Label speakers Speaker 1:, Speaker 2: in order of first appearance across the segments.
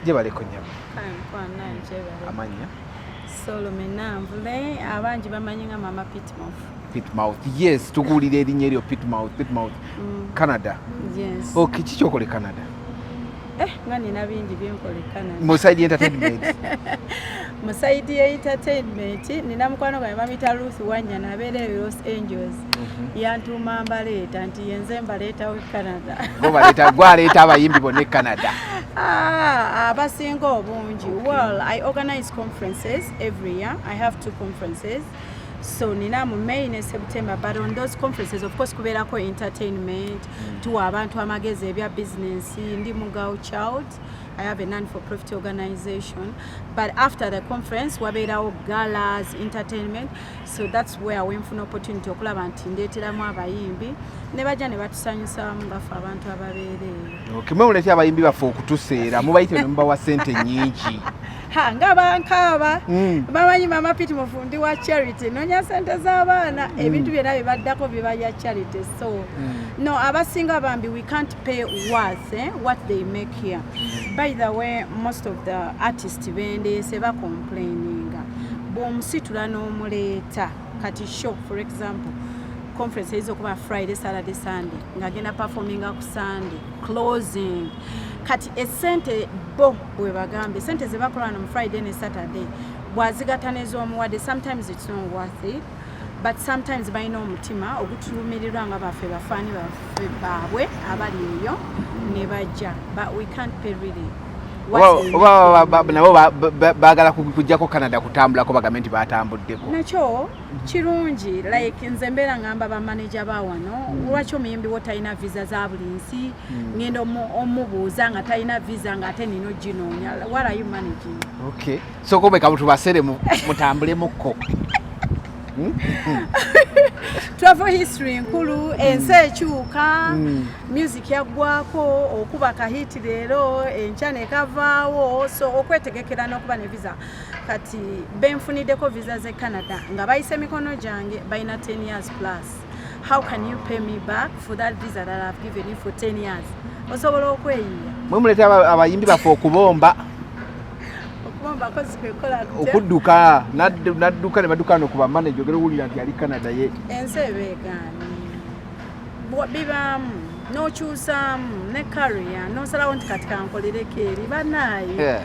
Speaker 1: Gyebaleko, nyabo. Amanya?
Speaker 2: Solome Nanvule, abangi bamanyi nga Mama Pitmouth.
Speaker 1: Pitmouth, yes, tukuwulira erinnya eryo Pitmouth, Pitmouth. Canada?
Speaker 2: Yes.
Speaker 1: Okay, kiki kyokola e Canada?
Speaker 2: Eh, nga nina bingi byenkola e Canada.
Speaker 1: Mu side entertainment?
Speaker 2: Mu side ye entertainment, nina mukwano gwange bamuyita Ruth Wanyana, abeera e Los Angeles. Yantuuma mbaleeta nti yenze mbaleetawo e Canada.
Speaker 1: Gwaleeta abayimbi bonna e Canada?
Speaker 2: Ah, abasinga obungi. Well, I organize conferences every year. I have two conferences, so nina mu May ne September. But on those conferences, of course, kubeerako entertainment, tuwa abantu amagezi ebya business. Ndi mu Girl Child, I have a non for profit organization. But after the conference wabeerawo galas, entertainment, so that's where wenfuna opportunity okulaba nti ndeeteramu abayimbi ne bajja ne batusanyusaamu ngaffe abantu ababeera eyo.
Speaker 1: Okay, mwe muleeta abayimbi baffe okutuseera, mubayite ne mubawa ssente nnyingi.
Speaker 2: Ha, nga bankaaba. Bamanyi Mama Pitmouth ndi wa charity, nonya sente z'abaana. Ebintu byonna byebaddako biba bya charity, so no, abasinga bambi we can't pay worth, eh, what they make here. By the way, most of the artists bendeese bacomplaininga bw'omusitula n'omuleeta. Kati show, for example, conference eyinza okuba Friday, Saturday, Sunday, ng'agenda performinga ku Sunday closing. Kati esente bo bwe bagambye esente ze bakola wano mu Friday ne Saturday, bw'azigatta n'ez'omuwadde, sometimes it's not worth it. But sometimes balina omutima ogutulumirirwa nga baffe bafaani baffe baabwe abali eyo ne bajja, but we can't pay really.
Speaker 1: Oba nabo baagala kujjako Canada kutambulako, bagambe nti batambuddeko.
Speaker 2: Nakyo kirungi. Like nze mbeera ngamba bamaneja ba wano, lwaki omuyimbi wo talina visa za buli nsi? Ngenda omubuuza nga talina visa, ng'ate nina oginoonya. What are you managing?
Speaker 1: Okay, so komeka tubasere mutambulemukko.
Speaker 2: Travel history nkulu, ensi ekyuka. Music yaggwako okuba ka hit leero, enkya nekavaawo, so okwetegekera n'okuba ne visa. Kati benfuniddeko visa ze Canada nga bayise emikono gyange balina 10 years plus. How can you pay me back for that visa that I've given you for 10 years? Osobola okweyiya?
Speaker 1: Mwe muleeta abayimbi baffe okubomba.
Speaker 2: Okubombako sikwekola kutya.
Speaker 1: Okudduka, nadduka ne badduka no kuba manager, ogera owulira nti ali Canada ye.
Speaker 2: Ensi ebeegaanye. Bibaamu n'okyusaamu ne career n'osalawo nti kati kankolereko eri bannaaye.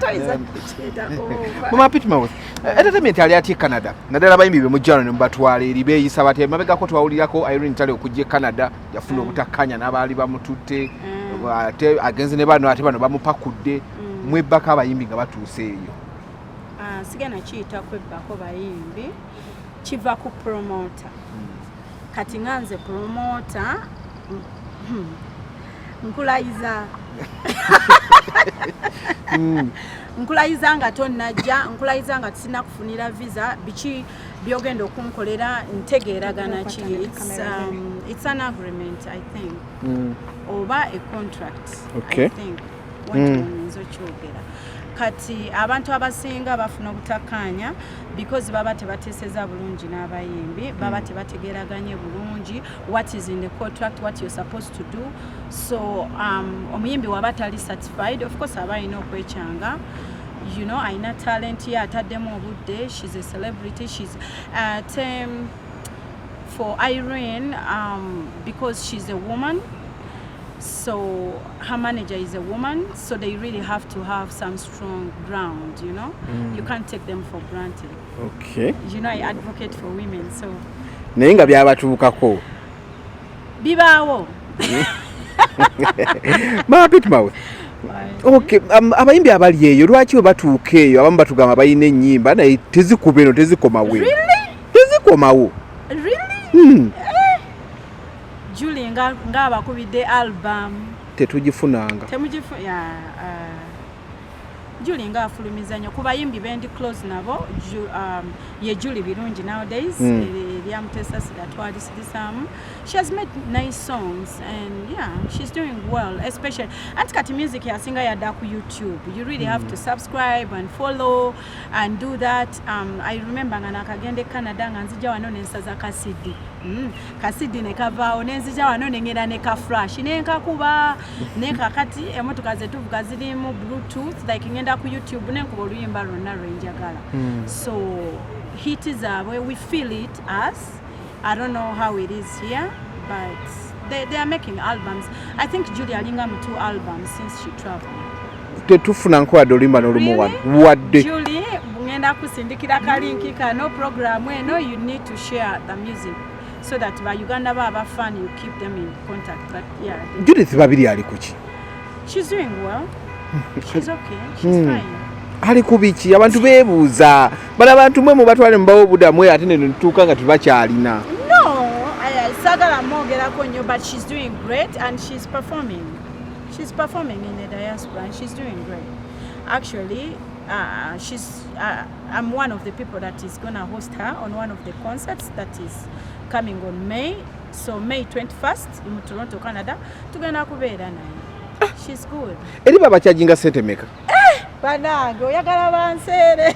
Speaker 2: Toyinza kukiyitako.
Speaker 1: Mama Pitmouth, entertainment ali atya e Canada, naddala abayimbi be mujja wano ne mubatwala eri, beeyisa batya? Emabegako twawulirako Irene Ntale okujja e Canada yafuna obutakkanya n'abaali bamututte, ate agenze ne bano, ate bano bamupakudde. Mwebbako abayimbi nga batuuse eyo?
Speaker 2: Ah, sigenda kiyita kwebbako bayimbi, kiva ku promoter. Kati nga nze promoter, nkulayiza, nkulayiza nga tonnajja, nkulayiza nga sinakufunira visa, biki byogenda okunkolera, ntegeeragana ki. It's an agreement, I think, oba a contract. I think wanyinza okyogera. Kati abantu abasinga bafuna obutakkaanya because baba tebateeseza bulungi n'abayimbi, baba tebategeeraganye bulungi what is in the contract, what you're supposed to do. So omuyimbi waba tali satisfied, of course aba alina okwekyanga. Alina talent ye, ataddemu obudde, she's a celebrity, she's for Irene, because she's a woman, so her manager is a woman, so they really have to have some strong ground. You can't take them for granted. I advocate for women, so
Speaker 1: Naye nga byabatuukako?
Speaker 2: Bibaawo.
Speaker 1: Mama Pitmouth, okay, abayimbi abali eyo, lwaki bwe batuuka eyo abamu batugamba balina ennyimba naye tezikuba eno, tezikomawo eno? Tezikomawo.
Speaker 2: Really?
Speaker 1: Hmm.
Speaker 2: Julie nga ng'abakubidde album.
Speaker 1: Tetugifunanga.
Speaker 2: Temugifu ya Julie ng'afulumiza nnyo. Ku bayimbi bendi close nabo, ye Julie Birungi nowadays. Erya Mutesasira twalisirisaamu. She has made nice songs and yeah, she's doing well, especially anti kati music yasinga yadda ku YouTube. You really have to subscribe and follow and do that. I remember nga nakagenda e Canada, nga nzija wano nensaza ka CD. Ka CD ne kavaawo, nenzija wano nengenda ne ka flash nenkakuba. Naye kakati emotoka zetuvuga zirimu Bluetooth, like ngenda ku YouTube nenkuba oluyimba lwonna lwenjagala. So hit zaabwe, we feel it as, I don't know how it is here, but they are making albums. I think Julie alinga mu two albums since she traveled.
Speaker 1: Tetufuna nkuwadde oluyimba n'olumu wano wadde.
Speaker 2: Julie, ngenda kusindikira ka link kano, program eno. You need to share the music so that ba Uganda ba aba fan, you keep them in contact. But yeah,
Speaker 1: Judith Babiri ali kuki?
Speaker 2: She's doing well, she's okay, she's fine.
Speaker 1: Ali ku biki? Abantu beebuuza bala, abantu mwe mubatwale mubawo obudamwe, ate ne tutuuka nga tebakyalina.
Speaker 2: No, sagala mwogerako nnyo, but she's doing great and she's performing. She's performing in the diaspora and she's doing great. Actually, she's I'm one of the people that is gonna host her on one of the concerts that is coming on May. So May 21st in Toronto, Canada, tugenda kubeera naye. She's good.
Speaker 1: Eri babakyajinga sente meka?
Speaker 2: Banange, oyagala banseere?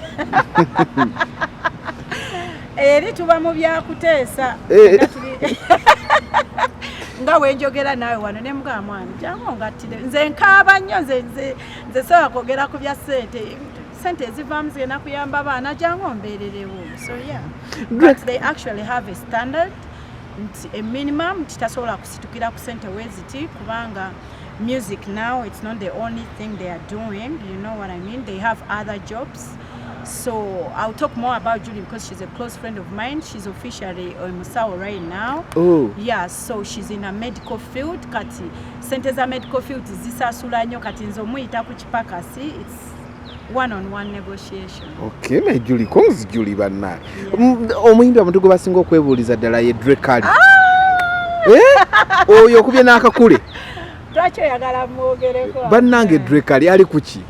Speaker 2: Eri tuba mu byakuteesa. Nga wenjogera naawe wano ne mugamba, mwana jangu ongattire. Nze nkaaba nnyo, nze sobola kwogera ku bya ssente. Sente ezivaamu zigenda kuyamba baana, jangu ombeererewo. So yeah, but they actually have a standard nti a minimum nti tasobola kusitukira ku sente weziti, kubanga music now, it's not the only thing they are doing, you know what I mean? They have other jobs. So I'll talk more about Julie because she's a close friend of mine. She's officially a musawo right now.
Speaker 1: Oh.
Speaker 2: Yeah, so she's in a medical field. Kati sente za medical field zisasula nnyo. Kati nze omuyita ku kipakasi, it's one on one negotiation.
Speaker 1: Okay, naye Julie, congs Julie banna. Omuyimbi abantu gwe basinga okwebuuliza ddala ye Drekali. Eh? Oyo okubye n'akakule.
Speaker 2: Lwaki oyagala mwogereko?
Speaker 1: Bannange, Drekali ali ku ki?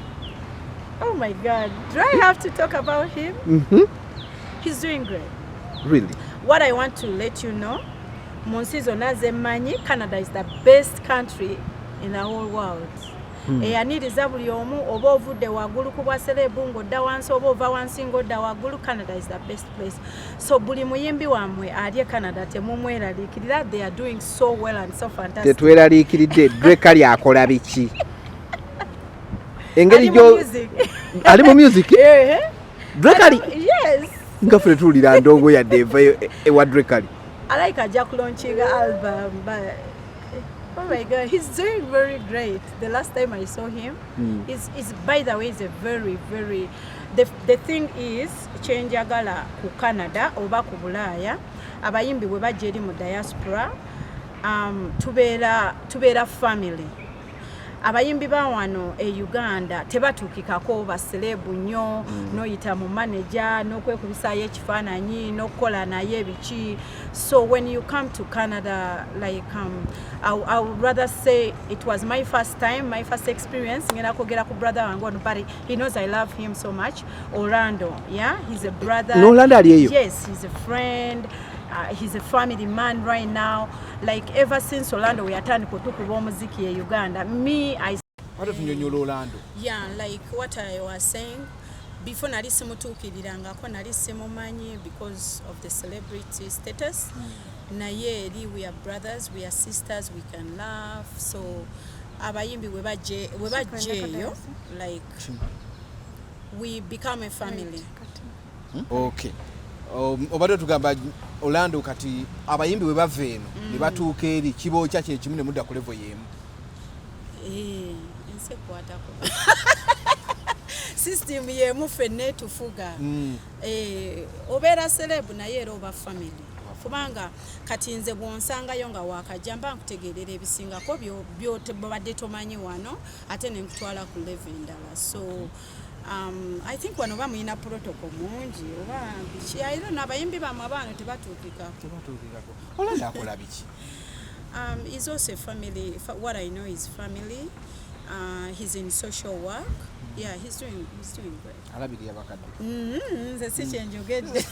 Speaker 2: Oh my God, do I have to talk about him?
Speaker 1: Mhm.
Speaker 2: He's doing great.
Speaker 1: Really?
Speaker 2: What I want to let you know, mu nsi zonna zemmanyi, Canada is the best country in the whole world. Eyaniriza buli omu, oba ovudde waggulu ku bwa celeb ng'odda wansi, oba ova wansi ng'odda waggulu, Canada is the best place. So buli muyimbi wammwe ali e Canada, temumweraliikirira. They are doing so well and so fantastic.
Speaker 1: Tetweraliikiridde. Drekali akola biki? Engeri
Speaker 2: Ali mu
Speaker 1: gyo
Speaker 2: music.
Speaker 1: Ali mu music?
Speaker 2: Eh,
Speaker 1: Drekali?
Speaker 2: Yes.
Speaker 1: Nga ffe tetuwulira ndongo yadde evayo ewa Drekali.
Speaker 2: I like ajja kulaunchinga album, but oh my God, he's doing very great. The last time I saw him, is, by the way, is a very very, the thing is, kyenjagala ku Canada oba ku Bulaaya, abayimbi bwe bajja eri mu diaspora, tubeera family. Abayimbi ba wano e Uganda tebatuukikako ba celeb nnyo, n'oyita mu manager n'okwekubisaayo ekifaananyi n'okukola naye biki. So when you come to Canada, like I would rather say it was my first time, my first experience. Ngenda kwogera ku brother wange ono, but he knows I love him so much. Orlando, yeah, he's a brother.
Speaker 1: Ne Orlando ali eyo?
Speaker 2: Yes, he's a friend. He's a family man right now. Like ever since Orlando we yatandika otukuba omuziki e Uganda, me, I
Speaker 1: Ate tunyonyola Orlando.
Speaker 2: Yeah, like what I was saying before, nali simutuukirirangako, nali simumanyi because of the celebrity status. Naye eri we are brothers, we are sisters, we can laugh. So abayimbi we bajje eyo, like we become a family.
Speaker 1: Okay. Obadde tugamba Orlando, kati abayimbi bwe bava eno ne batuuka eri, kibookya kyekimu ne mudda ku level y'emu.
Speaker 2: Eh, ensi ekwatako system yemu, ffenna etufuga. Eh, obeera celeb naye era oba family, kubanga kati nze bwonsangayo nga wakajja, mba nkutegeerera ebisingako byobadde tomanyi wano, ate nenkutwala ku level endala. So I think wano bamuyina protocol mungi oba biki, I don't know. Abayimbi bamwe abaano tebatuukikako.
Speaker 1: Tebatuukikako. Orlando akola biki?
Speaker 2: He's also a family. What I know is family. He's in social work. Yeah, he's doing great.
Speaker 1: Alabirira bakadde.
Speaker 2: Nze si kyenjogedde.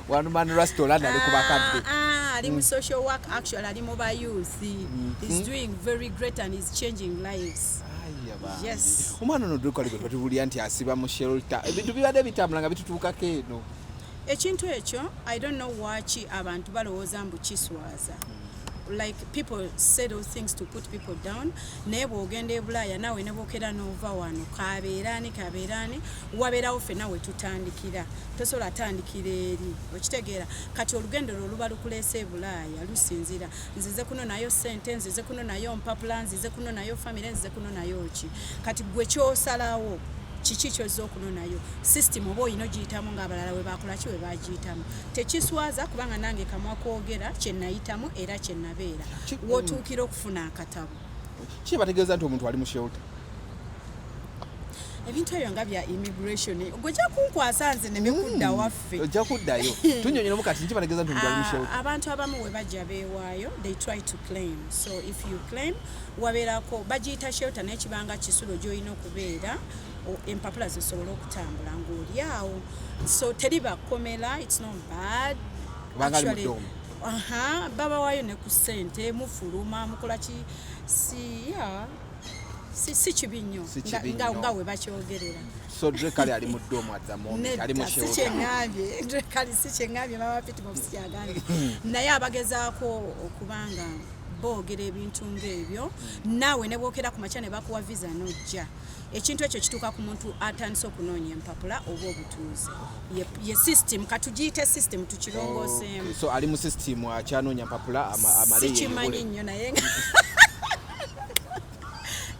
Speaker 1: One man rasta, Orlando ali ku bakadde.
Speaker 2: Ah, ali mu social work actually, ali mu ba youth. He's doing very great and he's changing lives.
Speaker 1: Aya bambi.
Speaker 2: Yes.
Speaker 1: Omwana ono Drekali gwe batubulira nti asiba mu shelter, ebintu bibadde bitambula nga bitutuukako eno.
Speaker 2: Ekintu ekyo, I don't know waki abantu balowooza mbu kiswaza. Like, people say those things to put people down, naye bw'ogenda e Bulaaya naawe ne bwokera n'ova wano, kabeeraani kabeeraani, wabeerawo ffenna we tutandikira. Tosobola tandikira eri, okitegeera? Kati olugendo lwo luba lukuleese e Bulaaya lusinzira nzize kuno nayo sente, nzize kuno nayo mpapula, nzize kuno nayo famire, nzize kuno nayo ki. Kati gwe kyosalawo kiki kyozza okunonayo? System oba olina ogiyitamu ng'abalala we bakola ki, we bagiyitamu. Tekiswaza, kubanga nange kamwa kwogera kyenayitamu era kyenabeera w'otuukira okufuna akatabo.
Speaker 1: Kibategeeza nti omuntu ali mu shelter?
Speaker 2: Ebintu ebyo nga bya immigration, gwe kyakunkwasa nze nemekudda waffe.
Speaker 1: Ojja kuddayo tunyonyeramu. Kati nkibategeeza nti omuntu ali mu shelter?
Speaker 2: Abantu abamu we bajja beewaayo, they try to claim. So if you claim, wabeerako bagiyita shelter, naye kibanga kisulo gy'olina okubeera empapula zisobole okutambula ng'oli awo. So teri bakomera, it's not bad.
Speaker 1: Kubanga ali mu
Speaker 2: Actually,
Speaker 1: dorm.
Speaker 2: Aha, babawayo ne ku ssente, mufuluma, mukola ki. Si ya si kibi nnyo.
Speaker 1: Si kibi nnyo.
Speaker 2: Nga we bakyogerera.
Speaker 1: So Dre Kali ali mu dorm at the moment, ali mu
Speaker 2: Nedda, si
Speaker 1: shelter?
Speaker 2: kyeŋŋambye kali, si kyeŋŋambye, mama Pitimo, si kyagambye. Naye abagezaako okubanga boogera ebintu ng'ebyo, naawe ne bwokera ku makya ne bakuwa visa n'ojja, ekintu ekyo kituuka ku muntu atandise okunoonya empapula oba obutuuze. Ye system, katugiyite system, tukirongooseemu.
Speaker 1: Okay, so ali mu system, akyanoonya mpapula amale
Speaker 2: Sikimanyi
Speaker 1: yeeyubule.
Speaker 2: nnyo, naye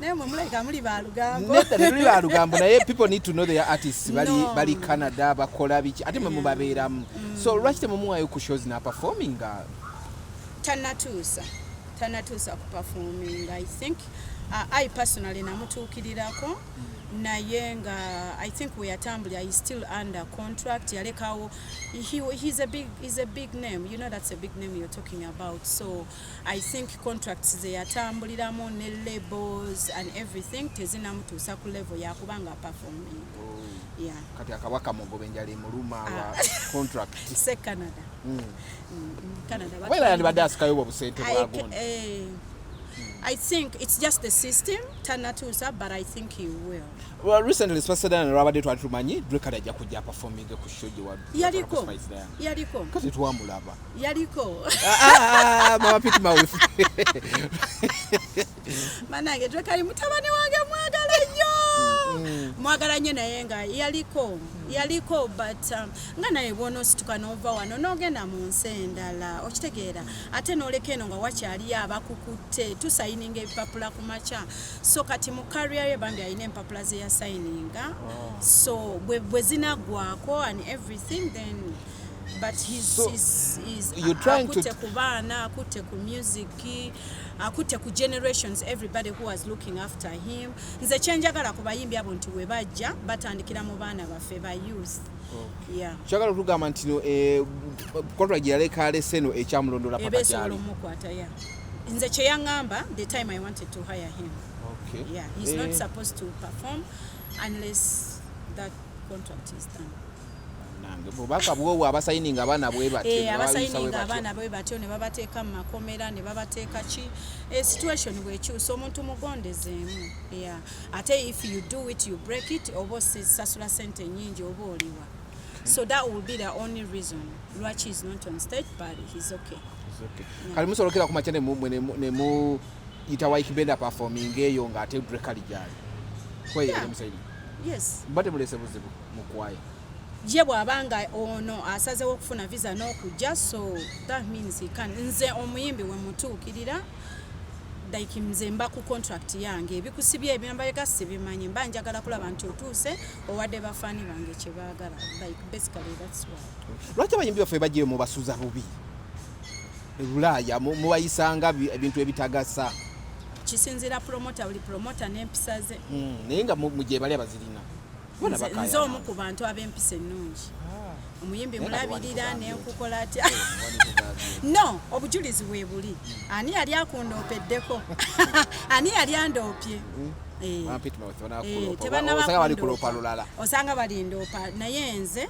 Speaker 2: naye mwe mulabika muli balugambo.
Speaker 1: Nedda, tetuli balugambo, naye people need to know their artists bali,
Speaker 2: No.
Speaker 1: bali Canada bakola biki, ate mwe mubabeeramu. So lwaki temumuwayo ku shows n'aperforminga?
Speaker 2: Tanatuusa ku performing. I think I personally namutuukirirako, naye nga I think we yatambulira is still under contract. Yalekawo he's a big name, you know, that's a big name you're talking about. So I think contracts ze yatambuliramu ne labels and everything tezinamutuusa ku level yakubanga performing, yeah.
Speaker 1: Kati akabaka mugoba, enjala emuluma wa contract.
Speaker 2: Se Canada. Canada.
Speaker 1: Oba yandibadde asikayo bwe busente bwagundi.
Speaker 2: I think it's just the system, tanatuusa, but I think he will.
Speaker 1: Well, recently Spice Diana lwabadde twali tumanyi Dre Kali ajja kujja performing ku show gye
Speaker 2: Yaliko.
Speaker 1: Spice Diana.
Speaker 2: Yaliko.
Speaker 1: Kati twamulaba.
Speaker 2: Yaliko.
Speaker 1: Ah, ah, Mama Pete Mawufu.
Speaker 2: Manange Dre Kali mutabani wange, mwagala nnyo, mwagala nnyo, naye nga yaliko, yaliko, but nga naye bw'onoosituka n'ova wano n'ogenda mu nsi endala, okitegeera, ate n'oleka eno nga wakyaliyo abakukutte, tusayininga ebipapula ku makya. So kati mu career ye bambi alina empapula ze yasayininga, so bwe zinaggwako and everything, then, but he's,
Speaker 1: So,
Speaker 2: he's
Speaker 1: you're trying to-
Speaker 2: akutte ku baana, akutte ku music, akutte ku generations, everybody who was looking after him. Nze kyenjagala ku bayimbi abo nti we bajja batandikira mu baana baffe ba youth, yeah.
Speaker 1: Kyagala otugamba nti no, contract gye yaleka alese eno ekyamulondola
Speaker 2: Eba
Speaker 1: paka
Speaker 2: esobola
Speaker 1: gyali.
Speaker 2: omukwata, yeah. Nze kyeyaŋŋamba the time I wanted to hire him. Yeah, he's not supposed to perform unless that contract is done.
Speaker 1: Nange bubaka bwowo abasayininga abaana bwe batyo, ne babayisa bwe
Speaker 2: Abasayininga
Speaker 1: batyo.
Speaker 2: abaana bwe batyo ne babateeka mu makomera, ne babateeka ki. Situation bwekyusa, omuntu mugondezeemu, yeah. Ate if you do it, you break it, oba osasula sente nyingi oba oliwa. So that will be the only reason lwaki is not on stage, but he's okay.
Speaker 1: It's okay. Kale musolokera ku makya ne muyita Ykee Benda performing eyo ng'ate Dre Kali gyali. Kweyo
Speaker 2: Yeah.
Speaker 1: musayini.
Speaker 2: Yes.
Speaker 1: Mba temulese buzibu mu kwaya.
Speaker 2: Ye bw'abanga ono asazewo okufuna visa n'okujja, so that means he can. Nze omuyimbi we mutuukirira, like nze mba ku contract yange, ebikusibye ebyambayega sibimanyi, mba njagala kulaba nti otuuse owadde bafaani bange kye baagala. Like, basically that's why.
Speaker 1: Lwaki abayimbi baffe bajjayo mubasuza bubi? E Bulaaya mubayisanga ebintu ebitagasa.
Speaker 2: Kisinziira promoter, buli promoter n'empisa ze.
Speaker 1: Naye nga mu gye bali abazirina. Bona bakaayana.
Speaker 2: Nze omu ku bantu ab'empisa ennungi. Omuyimbi
Speaker 1: Naye nga
Speaker 2: mulabirira
Speaker 1: tewandikugambye.
Speaker 2: Nenkukola atya?
Speaker 1: Tewandikugambye.
Speaker 2: No, obujulizi weebuli. Ani yali akundoopeddeko? Ani yali andoopye?
Speaker 1: Mama Pete Mouth, banakulopa.
Speaker 2: Tebannaba
Speaker 1: Osanga bali
Speaker 2: kundoopa.
Speaker 1: kulopa lulala.
Speaker 2: Osanga balindoopa, naye nze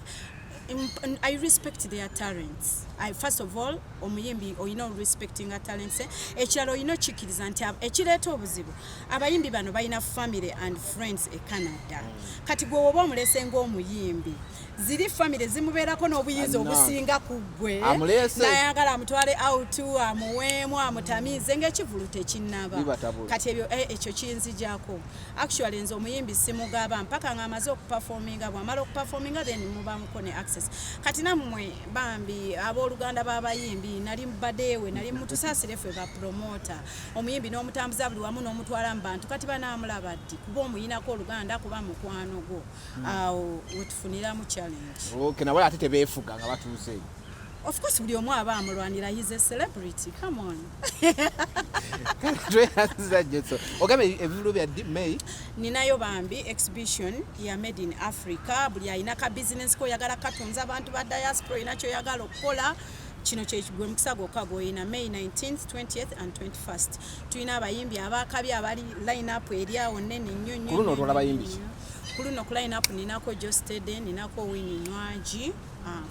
Speaker 2: I respect their talents. First of all, omuyimbi olina respectinga talents. Ekirala, olina okikkiriza nti ekireeta obuzibu, abayimbi bano balina family and friends e Canada. Kati gwe woba omulese ng'omuyimbi, ziri family zimubeerako n'obuyinza
Speaker 1: Anna.
Speaker 2: obusinga ku ggwe.
Speaker 1: Amuleese.
Speaker 2: Nayagala amutwale out, amuweemu, amutamiize ng'ekivulu tekinnaba.
Speaker 1: Bibatabula.
Speaker 2: Kati ebyo ekyo kinzijako. Actually, nze omuyimbi simugaba mpaka ng'amaze okuperforminga. Bw'amala okuperforminga, then mubamuko ne access. Kati nammwe bambi abooluganda b'abayimbi, nali mbadeewe, nali mutusaasire ffe bapromota. Omuyimbi n'omutambuza buli wamu n'omutwala mu bantu, kati banaamulaba ddi? Kuba omuyinako oluganda, kuba mukwano gwo. Awo wetufuniramu challenge.
Speaker 1: Okay, nabo ate tebeefuga nga batuuse eyo?
Speaker 2: Of course, buli omu aba amulwanira. He's a celebrity, come on.
Speaker 1: Tweyanziza nnyo. Ogambe ebivulu bya ddi? May?
Speaker 2: Ninayo bambi exhibition ya Made in Africa. Buli alina ka business koyagala katunza abantu ba diaspora, olina kyoyagala okukola, kino kyegwe mukisa gwokka gwoyina. May 19th, 20th and 21st. Tulina abayimbi abakabi abali line up eri awo nene nnyo nnyo.
Speaker 1: Ku luno
Speaker 2: nnyo,
Speaker 1: otwala
Speaker 2: nnyo,
Speaker 1: bayimbi
Speaker 2: nnyo,
Speaker 1: ki?
Speaker 2: Nnyo. Ku luno ku line up ninako Jostede, ninako Winnie Nwagi.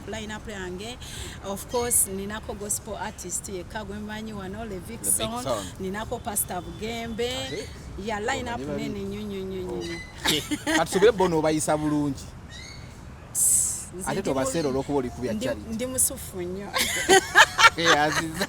Speaker 2: Ku line up yange, of course, ninako gospel artist yekka gwe mmanyi wano, Levixone.
Speaker 1: Levixone.
Speaker 2: Ninako Pastor Bugembe.
Speaker 1: Ate?
Speaker 2: Ya line up
Speaker 1: Omanyi babiri.
Speaker 2: nene nnyo nnyo nnyo nnyo.
Speaker 1: Katusobere bo n'obayisa bulungi.
Speaker 2: Nze
Speaker 1: Ate tobaseera olw'okuba oli kubya
Speaker 2: ndi
Speaker 1: charity.
Speaker 2: Ndi musufu nnyo.
Speaker 1: Aziza.